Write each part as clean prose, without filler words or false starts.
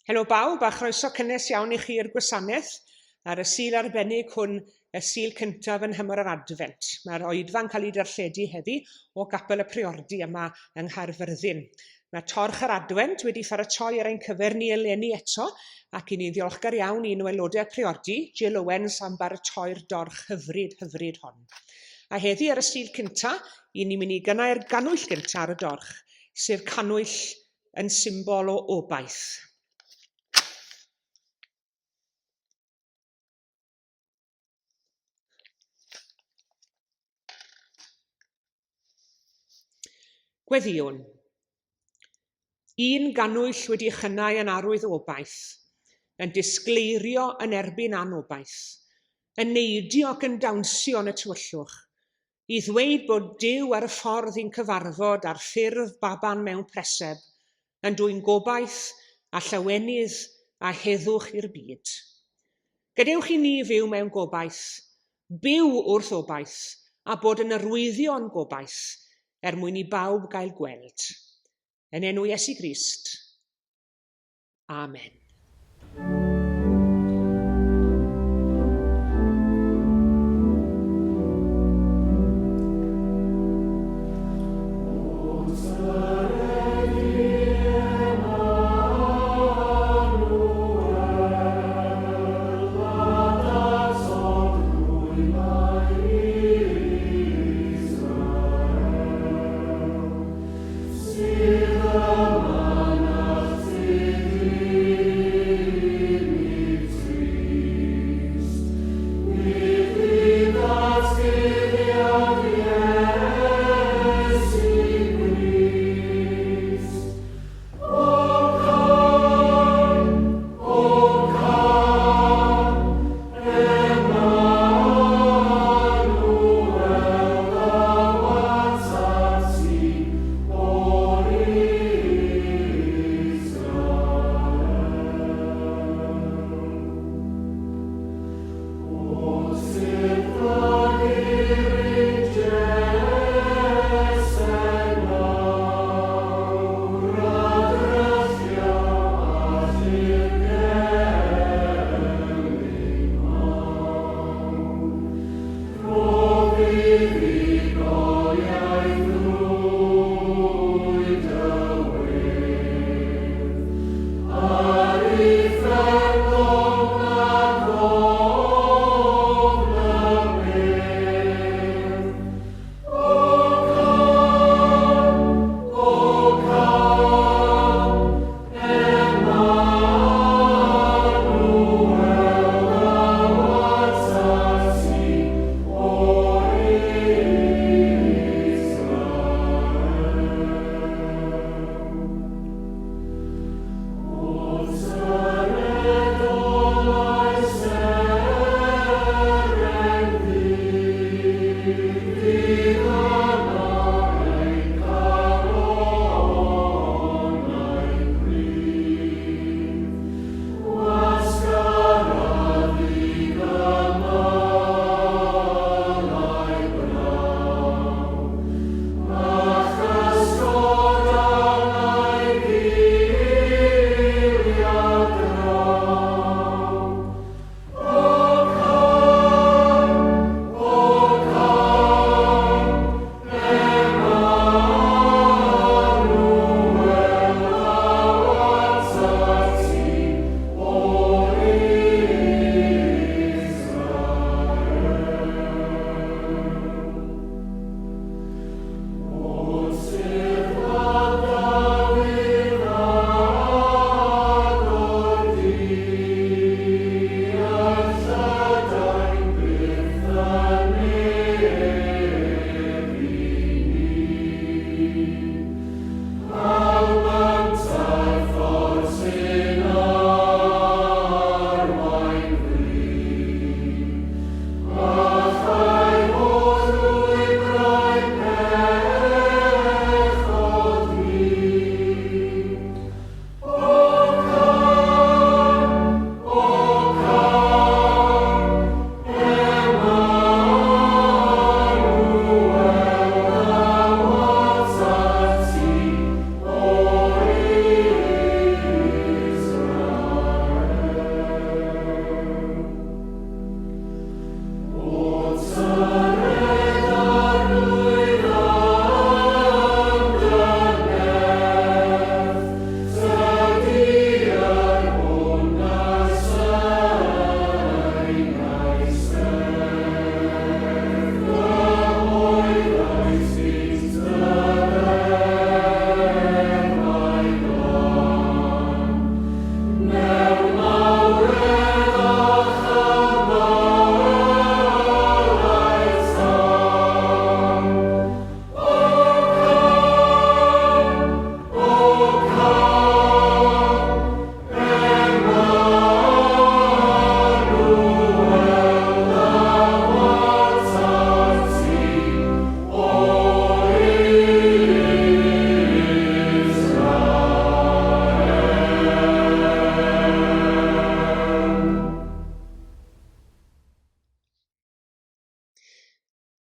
Helo bawb a chroeso cynnes iawn i chi i'r gwasanaeth ar y Sul arbennig hwn, y Sul cyntaf yn nhymor yr Adfent. Mae'r oedfa'n cael ei darlledu heddi o Gapel y Priordy yma yng Nghaerfyrddin. Mae Torch yr Adfent wedi pharatoi ar ein cyfer ni eleni eto ac i ni'n ddiolchgar iawn i un o aelodau'r Priordy, Jill Owens, am baratoi'r dorch hyfryd, hyfryd hon. A heddi ar y Sul cyntaf, i ni'n mynd i gynnau'r gannwyll gyntaf ar y dorch, sef cannwyll yn symbol o obaith. Gweddïwn. Un gannwyll wedi chynnau yn arwydd o obaith, yn disgleirio yn erbyn anobaith, yn neidio ac yn dawnsio yn y tywyllwch, I ddweud bod Duw ar y ffordd i'n cyfarfod ar ffurf baban mewn preseb, yn dwyn gobaith a llawenydd a heddwch i'r byd. Gadewch i ni fyw mewn gobaith, byw wrth obaith, a bod yn arwyddion gobaith, er mwyn i bawb gael gweld. Yn enw Iesu Grist. Amen.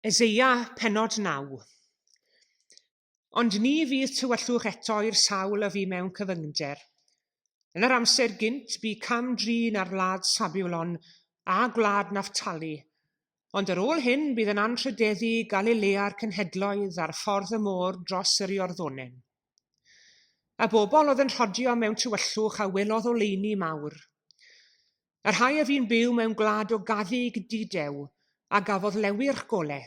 Eseia, pennod 9. Ond ni fydd tywyllwch eto i'r sawl a fu mewn cyfyngder. Yn yr amser gynt bu cam-drin ar wlad Sabiwlon a gwlad Nafftali, ond ar ôl hyn bydd yn anrhydeddu Galilea'r cenhedloedd ar ffordd y môr dros yr Iorddonen. Y bobl oedd yn rhodio mewn tywyllwch a welodd oleuni mawr. Y rhai a fu'n byw mewn gwlad o gaddug dudew a gafodd lewyrch gole.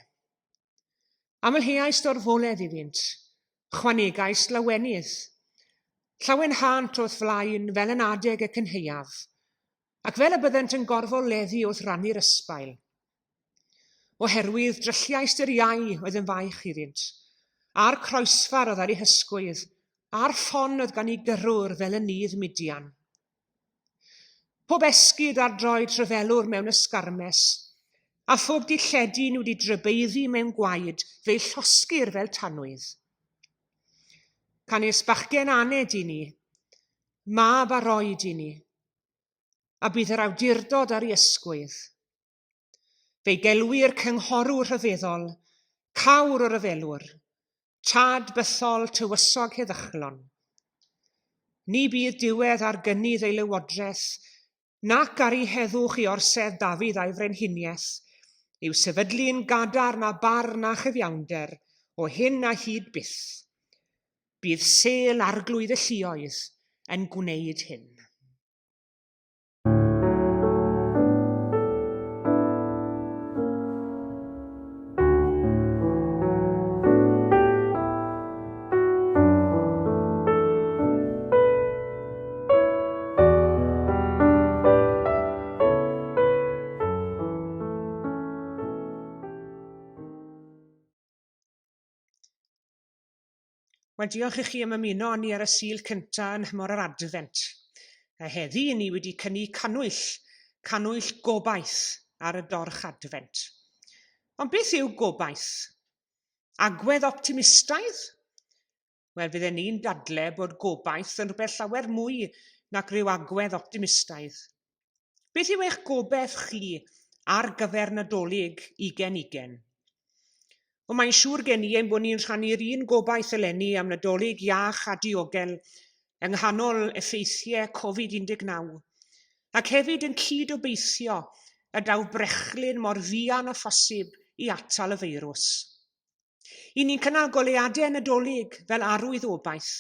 Amlheaist orfoledd iddynt, chwanegaist lawenydd. Llawenhânt o'th flaen fel yn adeg y cynhaeaf, ac fel y byddent yn gorfoleddu wrth rannu'r ysbail. Oherwydd drylliaist yr iau oedd yn faich iddynt, a'r croesfar oedd ar eu hysgwydd, a'r ffon oedd gan eu gyrrwr fel yn nydd Midian. Pob esgid ar droed rhyfelwr mewn ysgarmes, a phob dilledyn wedi drybeiddi mewn gwaed, fe'i llosgir fel tanwydd. Canys bachgen aned i ni, mab a roed i ni, a bydd yr awdurdod ar ei ysgwydd. Fe'i gelwir cynghorwr rhyfeddol, cawr o ryfelwr, tad bythol, tywysog heddychlon. Ni bydd diwedd ar gynnydd ei lywodraeth, nac ar ei heddwch i orsedd Dafydd a'i frenhiniaeth, i'w sefydlu'n gadarn â barn a chyfiawnder, o hyn a hyd byth. Bydd sêl Arglwydd y Lluoedd yn gwneud hyn. Wel, diolch i chi am ymuno â ni ar y Sul cynta yn nhymor yr Adfent. A heddi, ni wedi cynnu cannwyll, cannwyll gobaith ar y dorch Adfent. Ond beth yw gobaith? Agwedd optimistaidd? Wel, fydden ni'n dadle bod gobaith yn rhywbeth llawer mwy nac rhyw agwedd optimistaidd. Beth yw eich gobaith chi ar gyfer Nadolig 2020? Wel, mae'n siŵr gen i ein bod ni'n rhannu'r un gobaith eleni am Nadolig iach a diogel yng nghanol effeithiau Covid-19, ac hefyd yn cyd-obeithio y daw brechlyn mor fuan â phosib i atal y feirws. I ni'n cynnal goleuadau Nadolig fel arwydd o obaith.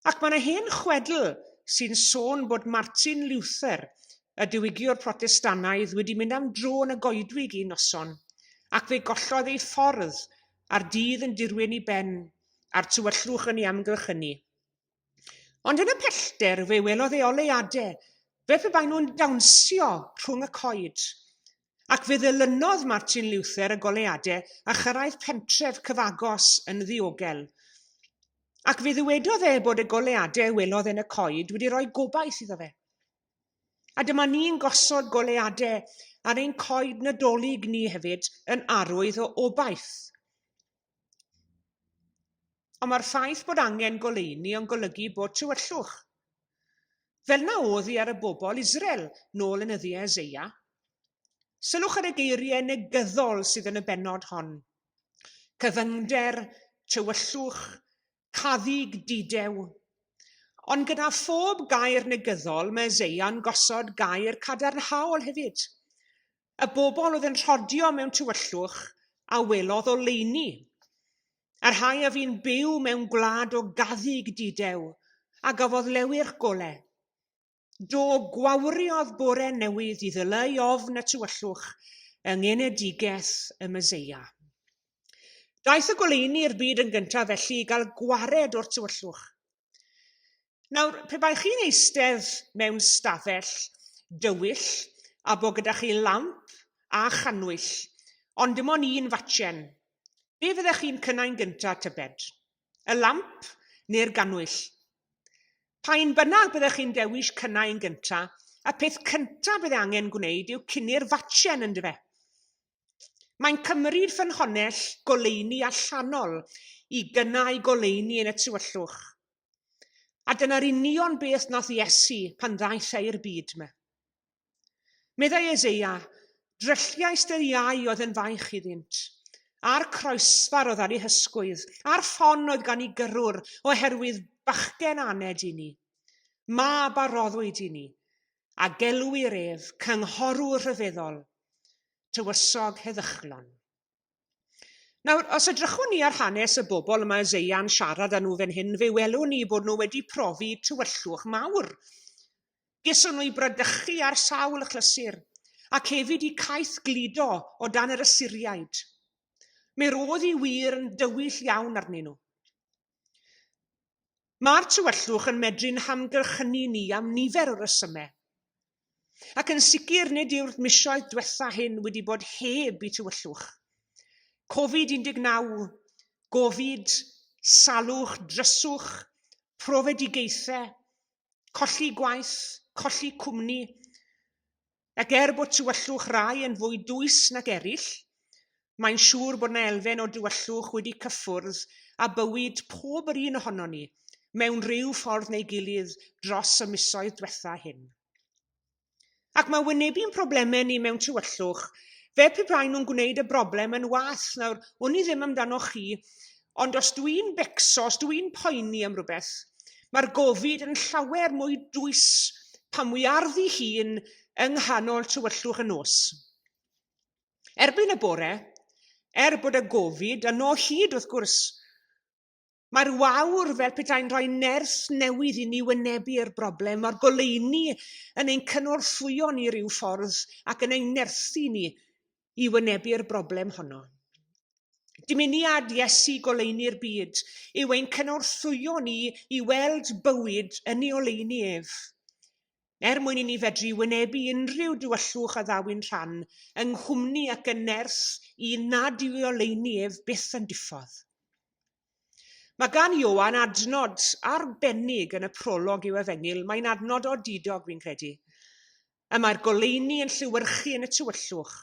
Ac mae yna hen chwedl sy'n sôn bod Martin Luther, y diwygiwr Protestannaidd, wedi mynd am dro yn y goedwig un noson, ac fe gollodd ei ffordd a'r dydd yn dirwyn i ben, a'r tywyllwch yn ei amgylchynu. Ond yn y pellter fe welodd e oleuadau, fel pe bai nhw'n dawnsio rhwng y coed. Ac fe ddilynodd Martin Luther y goleuadau a chyrraedd pentref cyfagos yn ddiogel. Ac fe ddywedodd e bod y goleuadau welodd yn y coed wedi rhoi gobaith iddo fe. A dyma ni'n gosod goleuadau ar ein coed Nadolig ni hefyd yn arwydd o obaith. Ond mae'r ffaith bod angen goleuni yn golygu bod tywyllwch. Fel na oedd hi ar y bobl Israel nôl yn nyddiau Eseia. Sylwch ar y geiriau negyddol sydd yn y bennod hon. Cyfyngder, tywyllwch, caddug, dudew. Ond gyda phob gair negyddol mae Eseia'n gosod gair cadarnhaol hefyd. Y bobl oedd yn rhodio mewn tywyllwch a welodd oleuni. Y rhai a fu'n byw mewn gwlad o gaddug dudew a gafodd lewyrch gole. Do, gwawriodd bore newydd i ddileu ofn y tywyllwch yng ngenedigaeth y Meseia. Daeth y goleuni i'r byd yn gyntaf felly i gael gwared o'r tywyllwch. Nawr, pe bai chi'n eistedd mewn stafell dywyll a bod gyda chi lamp a channwyll, ond dim ond un fatchen, be fyddech chi'n cynnau'n gyntaf, tybed? Y lamp neu'r gannwyll? Pa un bynnag byddech chi'n dewis cynnau yn gyntaf, y peth cyntaf bydde angen gwneud yw cynnu'r fatchen, yndyfe? Mae'n cymryd ffynhonnell goleuni allanol i gynnau goleuni yn y tywyllwch. A dyna'r union beth nath Iesu pan ddaeth e i'r byd 'ma. Meddai Eseia, drylliais dy iau oedd yn faich iddynt, A'r croesfar oedd ar ei hysgwydd, a'r ffon oedd gan ei gyrrwr, oherwydd bachgen aned i ni, mab a roddwyd i ni, a gelwir ef Cynghorwr Rhyfeddol, Tywysog Heddychlon. Nawr, os edrychwn ni ar hanes y bobl y mae Eseia'n siarad â nhw fan hyn, fe welwn ni bod nhw wedi profi tywyllwch mawr. Geson nhw eu bradychu ar sawl achlysur, ac hefyd i caeth gludo o dan yr Asyriaid. Mi roedd hi wir yn dywyll iawn arnyn nhw. Mae'r tywyllwch yn medru'n hamgylchynu ni am nifer o resymau. Ac yn sicr nid yw'r misoedd dwetha hyn wedi bod heb i tywyllwch. Covid 19, gofid, salwch, dryswch, profedigaethau, colli gwaith, colli cwmni, Ac er bod tywyllwch rai yn fwy dwys nag eraill, mae'n siŵr bod 'na elfen o dywyllwch wedi cyffwrdd â bywyd pob yr un ohonon ni mewn rhyw ffordd neu gilydd dros y misoedd dwetha hyn. Ac mae wynebu'n problemau ni mewn tywyllwch fel pe bai nhw'n gwneud y broblem yn wath. Nawr, wn i ddim amdanoch chi, ond os dwi'n becso, os dwi'n poeni am rhywbeth, Mae'r gofid yn llawer mwy dwys pan wy ar ddi-hun yng nghanol tywyllwch y nos. Erbyn y bore, er bod y gofid yno o hyd wrth gwrs, mae'r wawr fel petai'n rhoi nerth newydd i ni wynebu'r broblem, mae'r goleuni yn ein cynorthwyo ni ryw ffordd ac yn ein nerthu ni i wynebu'r broblem honno. Dymuniad Iesu goleuni'r byd yw ein cynorthwyo ni i weld bywyd yn ei oleuni ef, er mwyn i ni fedru wynebu unrhyw dywyllwch a ddaw i'n rhan, yng nghwmni ac yn nerth un nad yw ei oleuni ef byth yn diffodd. Mae gan Ioan adnod arbennig yn y prolog i'w efengyl, mae'n adnod odidog fi'n credu. Y mae'r goleuni yn llewyrchu yn y tywyllwch,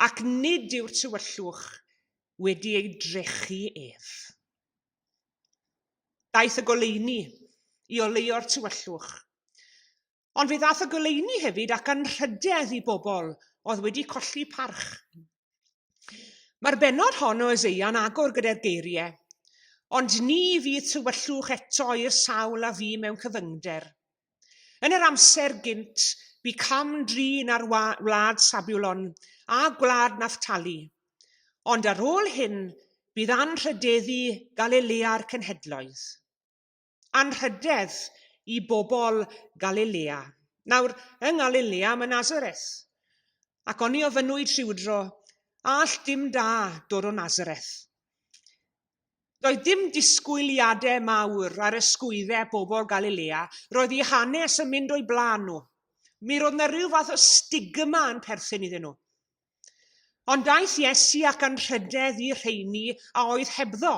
ac nid yw'r tywyllwch wedi ei drechu ef. Daeth y goleuni i oleuo'r tywyllwch, ond fe ddaeth y goleuni hefyd ac anrhydedd i bobl oedd wedi colli parch. Mae'r bennod hon o Eseia'n agor gyda'r geiriau, Ond ni fydd tywyllwch eto i'r sawl a fu mewn cyfyngder. Yn yr amser gynt, bu cam-drin ar wlad Sabiwlon a gwlad Nafftali. Ond ar ôl hyn, bydd anrhydeddu Galilea'r cenhedloedd. Anrhydedd i bobl Galilea. Nawr, yng Ngalilea mae Nazareth. Ac oni ofynnwyd rhywdro, all dim da dod o Nazareth? Doedd dim disgwyliadau mawr ar ysgwyddau bobl Galilea, roedd eu hanes yn mynd o'u blaen nhw. Mi roedd yna rhyw fath o stigma yn perthyn iddyn nhw. Ond daeth Iesu ac anrhydedd i'r rheini a oedd hebddo.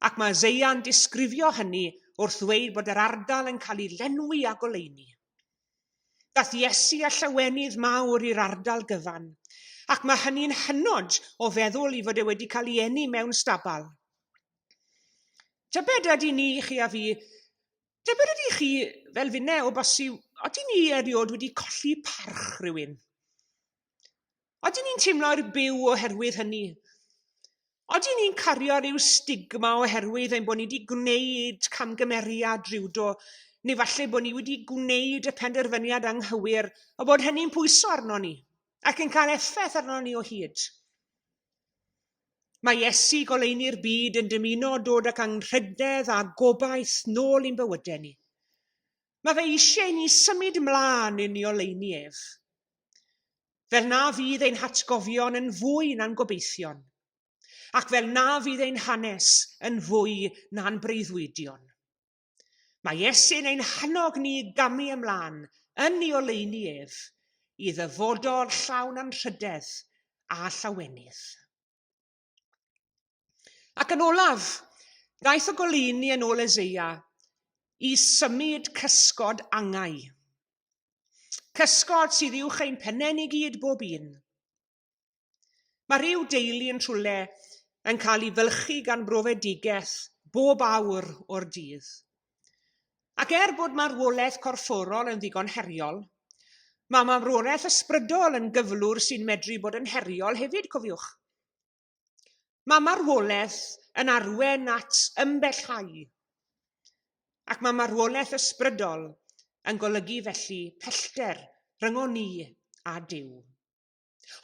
Ac mae Eseia'n disgrifio hynny wrth ddweud bod yr ardal yn cael ei lenwi â goleuni. Daeth Iesu â llawenydd mawr i'r ardal gyfan, ac mae hynny'n hynod o feddwl i fod e wedi cael ei eni mewn stabal. Tybed ydy ni, chi a fi, tybed ydy chi, fel finne, o bosib, ydy ni erioed wedi colli parch rhywun? Odyn ni'n teimlo i'r byw oherwydd hynny? Odyn ni'n cario rhyw stigma oherwydd ein bod ni wedi gwneud camgymeriad rhywdo, neu falle bod ni wedi gwneud y penderfyniad anghywir, a bod hynny'n pwyso arno ni, ac yn cael effaith arno ni o hyd? Mae Iesu goleuni'r byd yn dymuno dod ac anrhydedd a gobaith nôl i'n bywydau ni. Mae fe eisiau i ni symud mlaen yn ei oleuni ef. Fel na fydd ein hatgofion yn fwy na'n gobeithion, ac fel na fydd ein hanes yn fwy na'n breuddwydion. Mae Iesu'n ein hannog ni i gamu ymlaen yn ei oleuni ef, i ddyfodol llawn anrhydedd a llawenydd. Ac yn olaf, daeth y goleuni yn ôl Eseia i symud cysgod angau. Cysgod sydd uwch ein pennau ni gyd bob un. Mae rhyw deulu yn rhywle yn cael ei fylchu gan brofedigaeth bob awr o'r dydd. Ac er bod marwolaeth corfforol yn ddigon heriol, mae marwolaeth ysbrydol yn gyflwr sy'n medru bod yn heriol hefyd, cofiwch. Mae marwolaeth yn arwain at ymbellhau, ac mae marwolaeth ysbrydol yn golygu felly pellter rhyngon ni a Duw.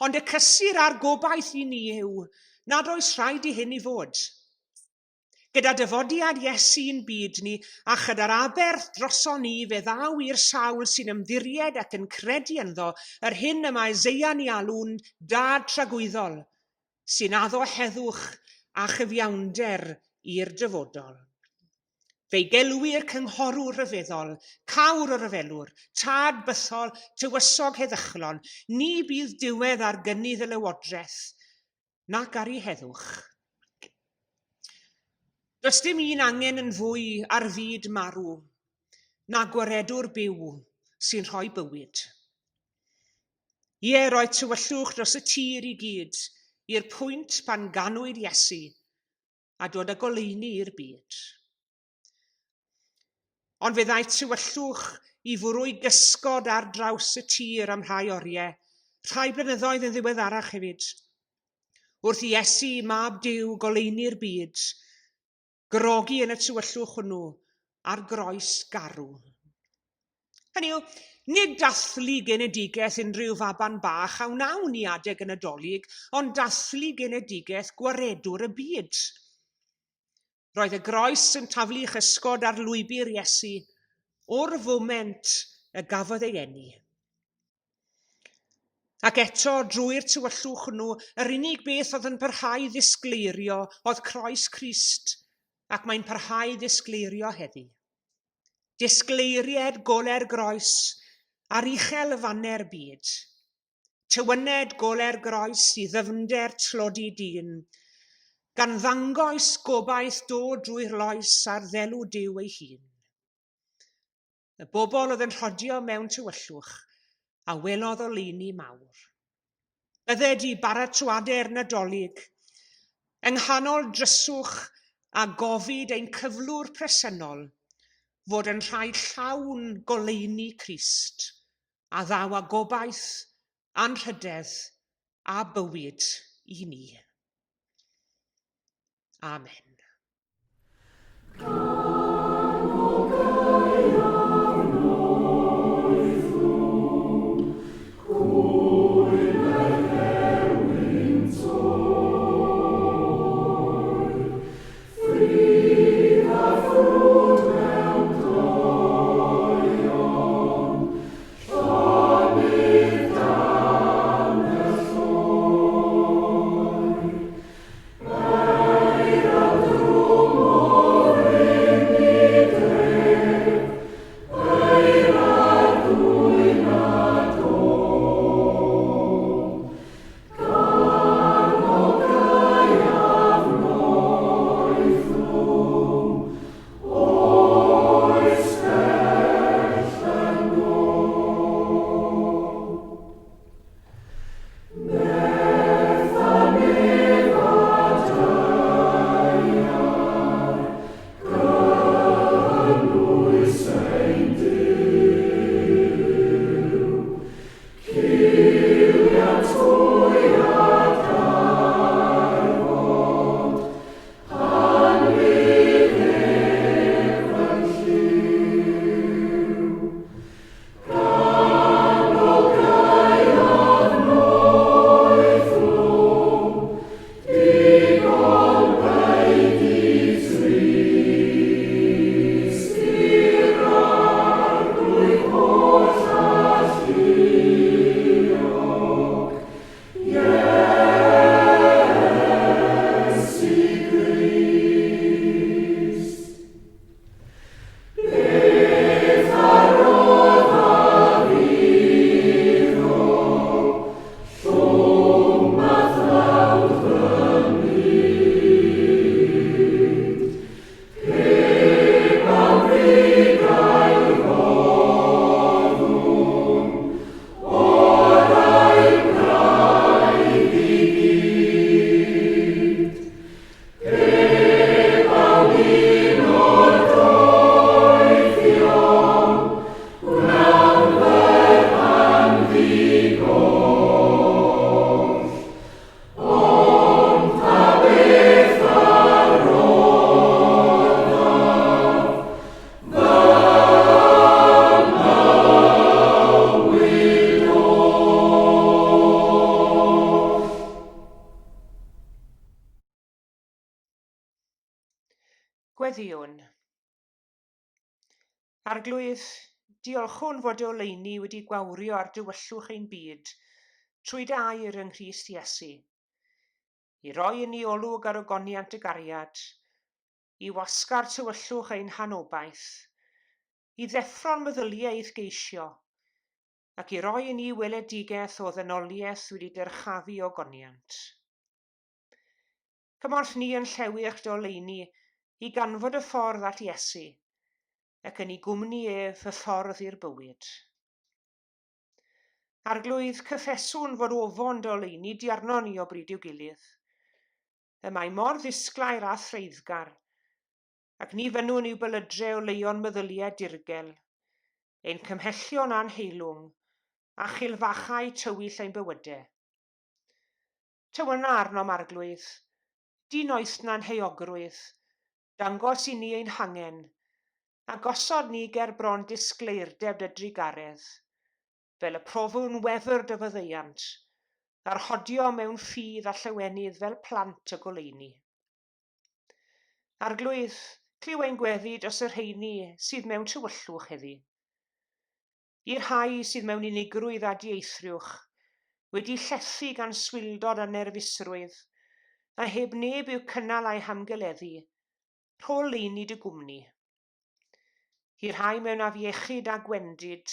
Ond y cysur a'r gobaith i ni yw nad oes rhaid i hyn i fod. Gyda dyfodiad Iesu i'n byd ni, a chyda'r aberth droson ni, fe ddaw i'r sawl sy'n ymddiried ac yn credu ynddo yr hyn y mae Isaia'n ei alw'n Dad tragwyddol, sy'n addo heddwch a chyfiawnder i'r dyfodol. Fe'i gelwir cynghorwr rhyfeddol, cawr o ryfelwr, tad bythol, tywysog heddychlon, ni bydd diwedd ar gynnydd y lywodraeth, nac ar ei heddwch. Does dim un angen yn fwy ar fyd marw na gwaredwr byw sy'n rhoi bywyd. Ie, roedd tywyllwch dros y tir i gyd i'r pwynt pan ganwyd Iesu a dod â goleuni i'r byd. Ond fe ddaeth tywyllwch i fwrw'i gysgod ar draws y tir am rhai oriau, rhai blynyddoedd yn ddiweddarach hefyd. Wrth i Iesu, Mab Duw, goleuni'r byd, grogi yn y tywyllwch hwnnw ar groes garw. Hynny yw, nid dathlu genedigaeth unrhyw faban bach a wnawn ni adeg y Nadolig, ond dathlu genedigaeth gwaredwr y byd. Roedd y groes yn taflu chysgod ar lwybr Iesu o'r foment y gafodd ei eni. Ac eto, drwy'r tywyllwch hwnnw, yr unig beth oedd yn parhau ddisgleirio oedd croes Crist, ac mae'n parhau ddisgleirio heddi. Disgleiried gole'r groes ar uchel faner byd. Tywyned gole'r groes i ddyfnder tlodi dyn, gan ddangos gobaith dod drwy'r loes ar ddelw Duw ei hun. Y bobl oedd yn rhodio mewn tywyllwch a welodd oleuni mawr. Bydded i baratoadau'r Nadolig, yng nghanol dryswch a gofid ein cyflwr presennol, fod yn rhai llawn goleuni Crist, a ddaw â gobaith, anrhydedd a bywyd i ni. Amen. Gweddïwn. Arglwydd, diolchwn fod dy oleuni wedi gwawrio ar dywyllwch ein byd trwy dy air yng Nghrist Iesu, i roi i ni olwg ar ogoniant dy gariad, i wasgar tywyllwch ein hanobaith, i ddeffro'n meddyliau i'th geisio, ac i roi i ni weledigaeth o ddynoliaeth wedi dyrchafu ogoniant. Cymorth ni yn llewyrch dy oleuni i ganfod y ffordd at Iesu, ac yn ei gwmni ef y ffordd i'r bywyd. Arglwydd, cyffeswn fod ofon dy oleuni di arnon ni o bryd i'w gilydd. Y mae mor ddisglair a threiddgar, ac ni fynnwn i'w belydre oleuon meddyliau dirgel, ein cymhellion a'n heilwng, a chilfachau tywyll ein bywydau. Tywyna arnom, Arglwydd, dinoethna'n heuogrwydd, dangos i ni ein hangen, a gosod ni ger bron disgleirdeb dy drugaredd, fel y profwn wefr dy faddeuant, a'r rhodio mewn ffydd a llawenydd fel plant y goleuni. Arglwydd, clyw ein gweddi dros y rheini sydd mewn tywyllwch heddi. I'r rhai sydd mewn unigrwydd a dieithriwch, wedi llethu gan swildod a nerfusrwydd, a heb neb i'w cynnal a'u hamgyleddu, rho leini dy gwmni. I'r rhai mewn afiechyd a gwendid,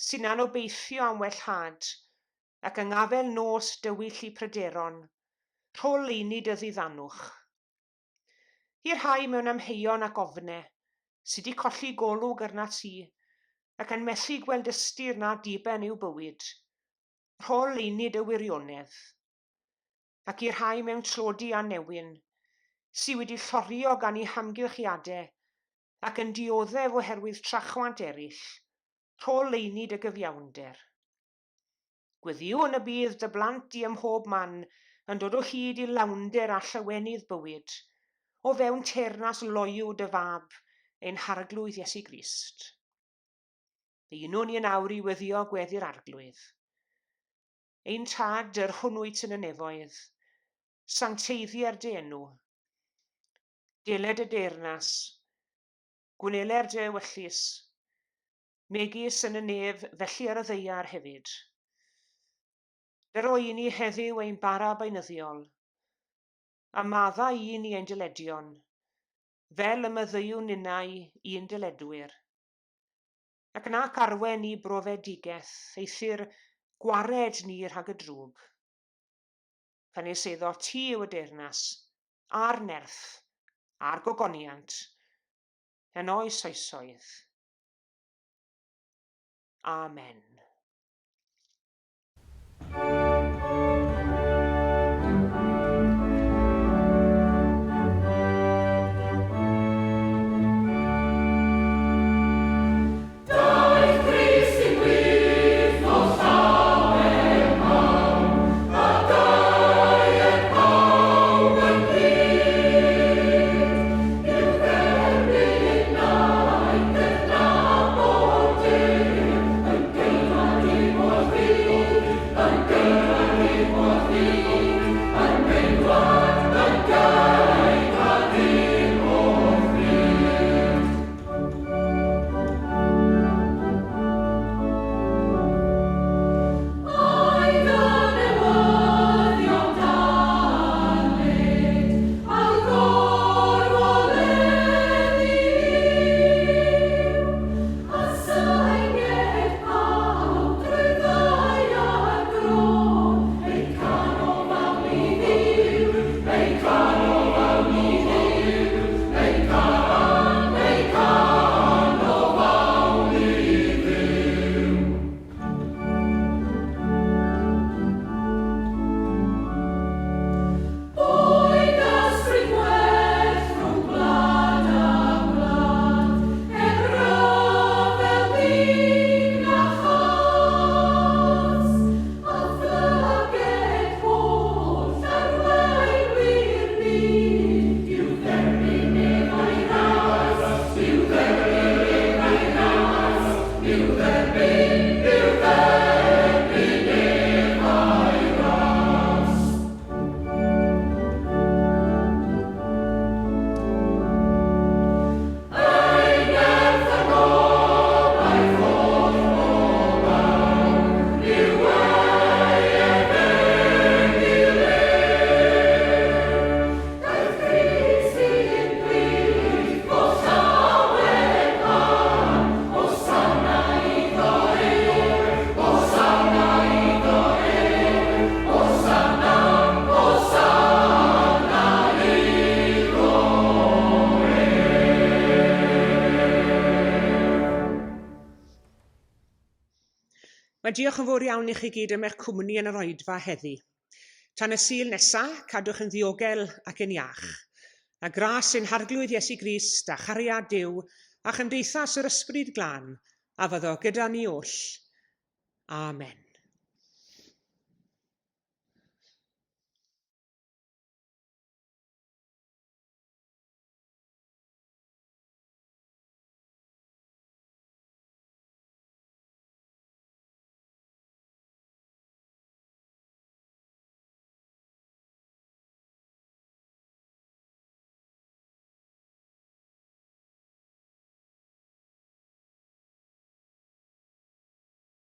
sy'n anobeithio am wellhad, ac yng ngafel nos dywyll i pryderon, rho leini dy ddiddanwch. I'r rhai mewn amheuon ac ofne, sy 'di colli golwg arnat ti, ac yn methu gweld ystyr na diben i'w bywyd, rho leini dy wirionedd. Ac i'r rhai mewn tlodi a newyn, sy wedi llorio gan eu hamgylchiade, ac yn dioddef oherwydd trachwant eraill, rho leini dy gyfiawnder. Gweddïwn y bydd dy blant di ym mhob man yn dod o hyd i lawnder a llawenydd bywyd, o fewn teyrnas loyw dy Fab, ein Harglwydd Iesu Grist. Unwn ni yn awr i weddïo gweddi'r Arglwydd. Ein Tad, yr hwn wyt yn y nefoedd, sancteiddier dy enw. Deled y deyrnas, gwneler dy ewyllys, Megis yn y nef, felly ar y ddaear hefyd. Dyro i ni heddiw ein bara beunyddiol, a madda i ni ein dyledion, fel y maddeuwn ninnau i'n dyledwyr. Ac nac arwen ni brofedigaeth, eithr gwared ni rhag y drwg. Canys eiddo ti yw y deyrnas, a'r nerth, a'r gogoniant, yn oes oesoedd. Amen. Daeth Crist i'n plith nos llawen mawr, a daeth pawb ynghyd, i'w dderbyn na'i gydnabod ef, yn geidwad i'n holl fyd, yn geidwad i'n holl fyd, yn geidwad, yn geidwad i'n holl fyd. Ai dy newyddion darled a'r gorfoledd yw, a synged pawb drwy ddaear gron, eu canolfan i Dduw, eu canolfan i Dduw, eu can, eu canolfan i Dduw. Boed ysbryd gwell rhwng gwlad a gwlad, heb ryfel dig na chas, a phlyged holl arweinwyr byd i'w dderbyn ef a'i ras, i'w dderbyn ef a'i ras, i'w dderbyn, i'w dderbyn ef a'i ras. Mae diolch yn fawr iawn i chi gyd am eich cwmni yn yr oedfa heddi. Tan y Sul nesa, cadwch yn ddiogel ac yn iach. A gras ein Harglwydd Iesu Grist a chariad Duw a chymdeithas yr Ysbryd Glân a fyddo gyda ni oll. Amen.